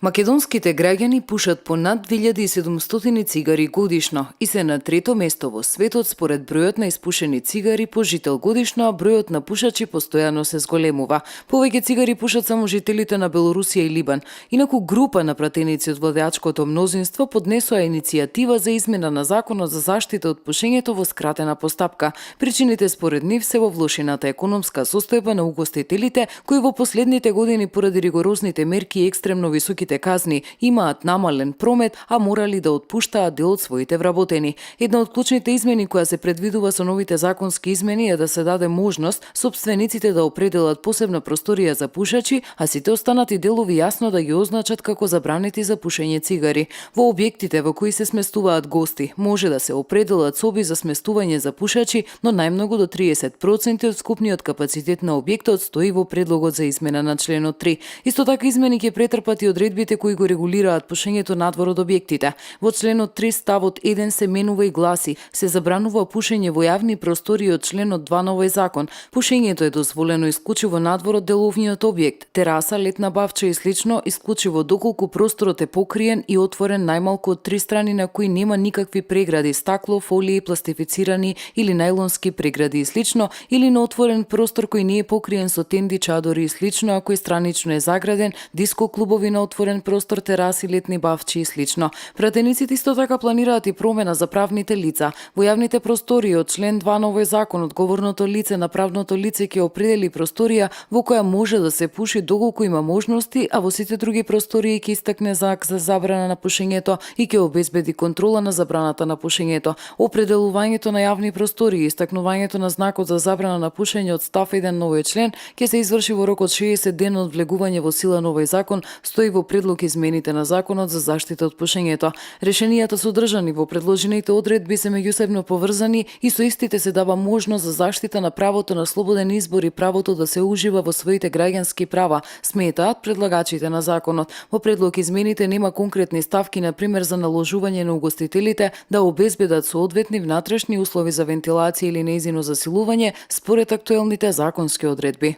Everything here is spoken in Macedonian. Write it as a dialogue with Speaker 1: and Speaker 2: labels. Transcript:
Speaker 1: Македонските граѓани пушат по над 2700 цигари годишно и се на трето место во светот според бројот на испушени цигари по жител годишно, а бројот на пушачи постојано се зголемува. Повеќе цигари пушат само жителите на Белорусија и Либан. Инаку група на пратеници од владеачкото мнозинство поднесоа иницијатива за измена на законот за заштита од пушењето во скратена постапка. Причините според нив се во влошената економска состојба на угостителите, кои во последните години поради ригорозните мерки и екстремно високите казни имаат намален промет, а морали да отпуштаат дел од своите вработени. Една од клучните измени која се предвидува со новите законски измени е да се даде можност собствениците да определат посебна просторија за пушачи, а сите останати делови јасно да ги означат како забранети за пушење цигари. Во објектите во кои се сместуваат гости може да се определат соби за сместување за пушачи, но најмногу до 30% од скупниот капацитет на објектот стои во предлогот за измена на членот 3. Исто така измени ќе претрпат и одредбите кои го регулираат пушењето надвор од објектите. Во членот 3 ставот 1 се менува и гласи: се забранува пушење во јавни простори од членот 2 на овој закон. Пушењето е дозволено исклучиво надвор од деловниот објект, тераса, летна бавча и слично, исклучиво доколку просторот е покриен и отворен најмалку од 3 страни на кои нема никакви прегради, стакло, фолии, пластифицирани или најлонски прегради и слично, или на отворен простор кој не е покриен со тенди, чадори и слично, а кој странично е заграден, диско клубови на отворен простор, тераси, летни бавчи и слично. Пратениците исто така планираат и промена за правните лица. Во јавните простории од член 2 на овој закон, одговорното лице на правното лице ќе определи просторија во која може да се пуши доколку има можности, а во сите други простории ќе истакне знак за забрана на пушењето и ќе обезбеди контрола на забраната на пушењето. Определувањето на јавни простории и истакнувањето на знакот за забрана на пушење од став 1 на овој член ќе се изврши во рок од 60 дена од влегување во сила на овој закон, стои во предлог измените на законот за заштита од пушењето. Решенијата содржани во предложените одредби се меѓусебно поврзани и со истите се дава можност за заштита на правото на слободен избор и правото да се ужива во своите граѓански права, сметаат предлагачите на законот. Во предлог измените нема конкретни ставки, на пример за наложување на угостителите да обезбедат соодветни внатрешни услови за вентилација или нејзино засилување според актуелните законски одредби.